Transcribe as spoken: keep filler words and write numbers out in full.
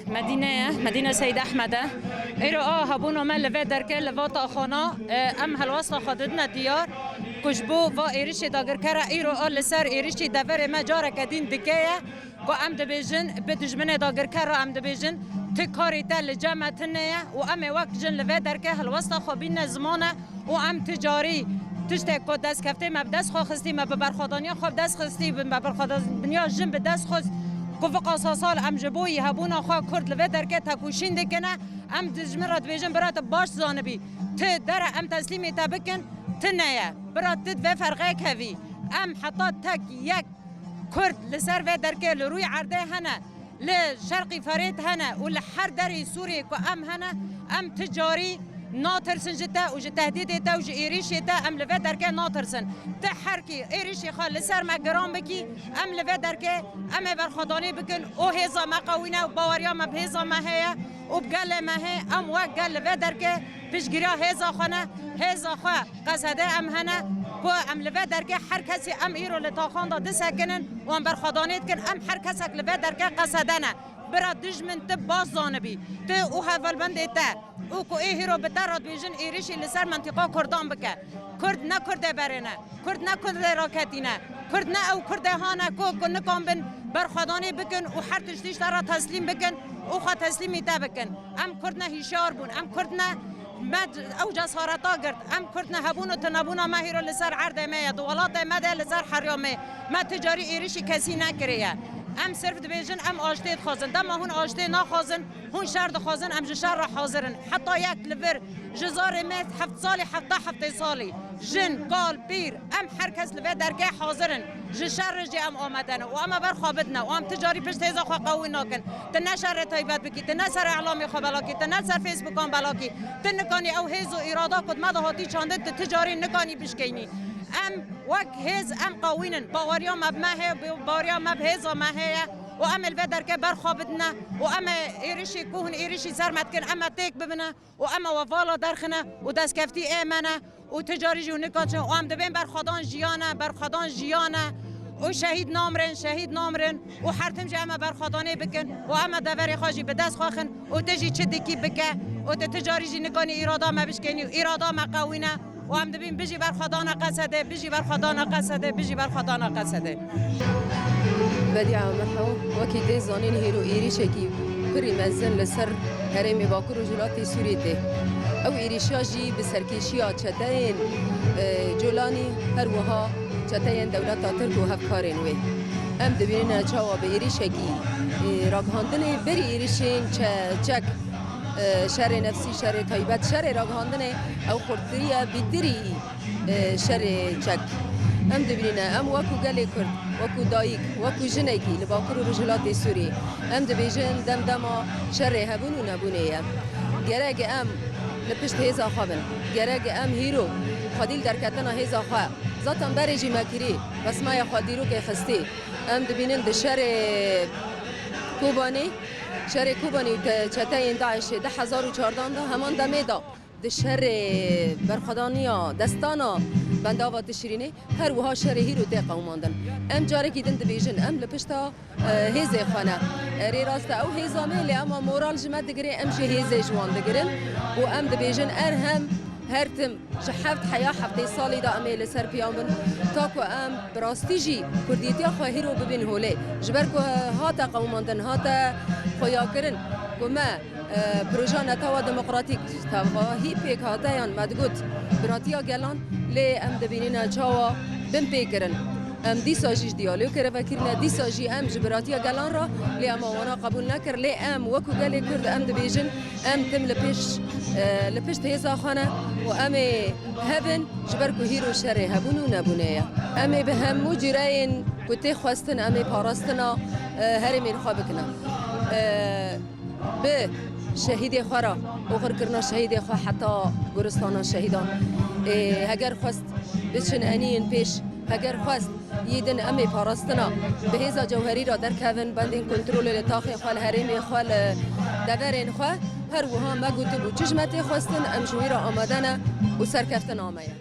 Medîne ye, Medîne Seyd Ehmed e. Îro a hebûna me li vê derkê, li va taxana, e, em helwesta xwe didine diyar, ku ji bo va êrişê dagirker e, îro a li ser êrişî deverê me careke dîn dike ye, ku em dibêjin, bi dijminê dagirker re em dibêjin, ti karê te li cem me tune ye û em ê wek jin li vê derkê helwesta xwe bîne ziman e. û em ti carî tiştek ku destkeftê me bi dest xwe xistî, me bi berxwedaniya xwe bi dest xistî, bi me berxwedaniya jin bi dest xist, ku viqasa sal em ji bo yî hebûna xwe Kurd li vê derkê tekoşîn dikine, em dijmin re dibêjin, bira, tu baş zanibî, ti dere em teslîmê te bikin, ti neye. Bira, ti di vê ferqê kevî. Em heta tek yek Kurd li ser vê derkê li rûyê erdê hene, li Şerqî Ferêt hene û li her derê Sûriyê ku em hene, em ti carî natirsin ji te û ji tehdîdê te û ji êrîşê te, em li vê derkê natirsin. Ti herkî êrîşê xwe li ser me giran bikî, em li vê derkê em ê berxwedanê bikin û hêza me qewîne û baweriya me bi hêza me heye û bi gelê me heye. Em wek gel li vê derkê piştgiriya hêza xwe ne, hêza xwe Qesedê em hene ku em li vê derkê her kesî em îro li taxan de disekinin û em berxwedanê dikin, em her kesek li vê derkê Qesede ne. Bira, dijmin ti baş zanibî, ti û hevalbendê te û ku ê hîro bi te re dibêjin êrişî li ser mentiqa Kurdan bike. Kurd ne Kurdê berê ne, Kurd ne Kurdê raketî ne, Kurd ne ew Kurdê hane ku, ku nikan bin berxwedanê bikin û her tiştî ji te re teslîm bikin û xwe teslîmî te bikin. Em Kurd ne hîşyar bûn, em Kurd ne Me ew cesareta girt. Em Kurd ne, hebûn û tunebûna me hîro li ser erdê me ye, di welatê me de, li ser heriya me. Me ti carî êrişî kesî nekiriye. Em sirf dibêjin, em aştê dixwazin. Dema hûn aştê naxwazin, hûn şer dixwazin, em ji şer re hazir in. Heta yek li vir ji zarê me heft salî, heta heftê salî, jin, kal, pîr, em her kes li vê dergehê hazir in. Ji şer re jî em amade ne û em ê ber xwe bidine û em ti carî pişt hêza xwe qewî nakin. Tu ne şerê taybet bikî, tu ne ser elamê xwe belakî, tu ne ser Facebookan belakî. Tu nikanî ew hêz û îrada ku di me de hatî çandin, tu ti carî nikanî bişkênî. Em wek hêz em qewîn in. Baweriya me bi me heye, baweriya me bi hêza me heye û em ê li vê derkê ber xwe bidine û em ê êrişî ku hûn êrişî ser me dikin, em ê têk bibine. û em ew vala derxine û destkeftî ê me ne û ti carî jî hûn nikaçin û em dibên berxwedan jiyan e, berxwedan jiyan e û şehîd namrin, şehîd namrin û her tim jî em ê berxwedanê bikin û em ê deverê xwe jî bi dest xwe xin û ti jî çi dikî bike û ti ti carî jî nikanî îrada me bişkênî û îrada me qewî ne. û em dibîn bijî berxwedana Qesedê, bijî berxwedana Qesedê, bijî berxwedana Qesedê. Bediya Meho, wekî tê zanîn hîro êrîşekî pirî mezin li ser herêmê Bakur û Rojhilatê Sûriyê tê. Ew êrîşa jî bi serkêşiya çeteyên, e, Colanî, her wiha çeteyên dewleta Tirk û hevkarên wê. Em dibînine çawa bi êrîşekî, e, ragihandinê berî êrîşên çe-, çek, e, şerê nefsî, şerê taybet, şerê ragihandinê ew xurttirî ye, bîtirî, e, şerê çek. Em dibînine, em wekû gelê Kurd, wekû dayik, wekû jinekî li Bakur û Rojhilatê Sûriyê, em dibêjin dem dema şerê hebûn û nebûnê ye. Gerek em li pişt hêza xwe bin. Gerek em hîro xwedî li derketina hêza xwe. Zaten berê jî me kirî, bes me ya xwe dîrokê xistî. Em dibînin di şerê Kobanê, şerê Kobanê û te-, çeteyên DAIŞê di hezar û çardan de heman demê de di şerê berxwedaniya destana Bendava Tişrînê her wiha şerê hîro tê qewimandin. Em carekî din dibêjin, em li pişta, e, hêzê xwe ne. E, rê rast e, ew hêza me, lê ema moral ji me digirê, em jî hêzê ji wan digirin û em dibêjin, er hem her tim Ji heft heya heftê salî de em ê li ser piyan bin, ta ku em bi rastî jî kurdîtiya xwe hîro bibîn holê. Ji ber ku hate qewimandin, hate xuyakirin ku me, e, proja netewa demokratîk, tevahî pêkhateyan me digot, biratiya gelan, lê em dibînîne çawa bin pê kirin. Em dîsa jî ji diyalogê re vekirine, dîsa jî em ji biratiya gelan re, lê ema wana qebûl nekir. Lê em wekû gelê Kurd em dibêjin, em tim li pêş, e, li pişt hêza xwe ne û em ê hev in, ji ber ku hîro şerê hebûn û nebûnê ye. Em ê bi hemû cûreyên ku tê xwestin, em ê parastina, e, herêmên xwe bikine. E, bi şehîdê xwe re, oxirkirina şehîdê xwe heta goristana şehîdan. Ê, heger xwest biçin enîn pêş, heger xwest yê din em ê parastina bi hêza cewherî re derkevin, bendên kontrolê li taxê xwe, li herêmê xwe, li deverên xwe. Her wiha me gotibû, çi ji me tê xwestin, em ji wî re amade ne û serkeftina me ye.